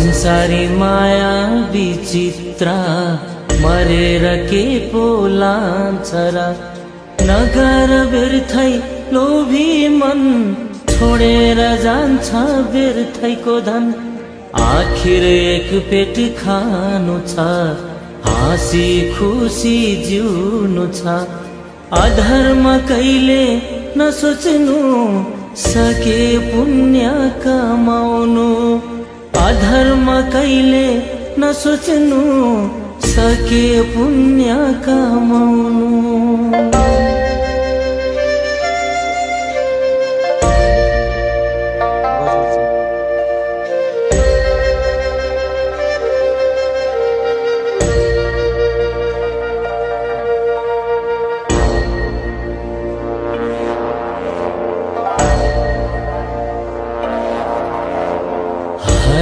संसारी माया विचित्रा मरेर के पो लान्छ र नगर व्यर्थै लोभी मन छोडेर जान्छ व्यर्थैको धन आखिर एक पेट खानु छ हाँसी खुसी जिउनु छ अधर्म कहिले नसोच्नु सके पुण्य कमाउनु अधर्म कहिले नसोच्नु सके पुण्य कमाउनु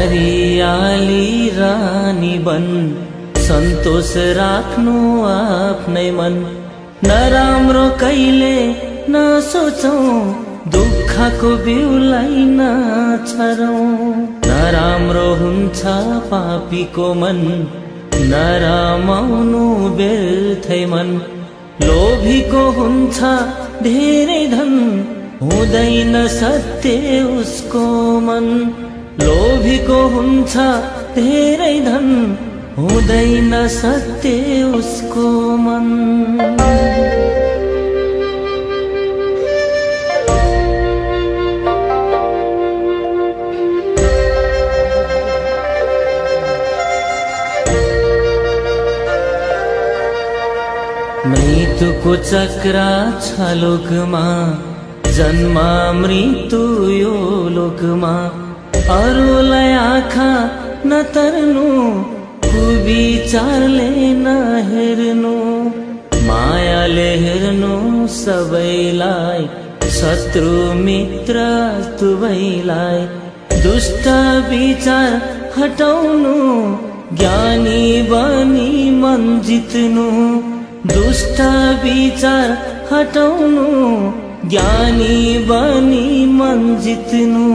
हरियाली रानी बन सन्तोष राख्नु आफ्नै मन नराम्रो कहिले नसोचौं दुःखको बिउलाई नछरौं नराम्रो हुन्छ पापीको मन नरामाउनु व्यर्थै मन लोभीको हुन्छ धेरै धन हुँदैन सत्य उसको मन लोभीको हुन्छ धेरै धन हुँदैन सत्य उसको मन मृत्युको चक्र छ लोकमा जन्म मृत्यु यो लोकमा अरूलाई आँखा नतर्नु कुविचारले नहेर्नु मायाले हेर्नु सबैलाई शत्रु मित्र दुवैलाई दुष्ट विचार हटाउनु ज्ञानी बनी मन जित्नु दुष्ट विचार हटाउनु ज्ञानी बनी मन जित्नु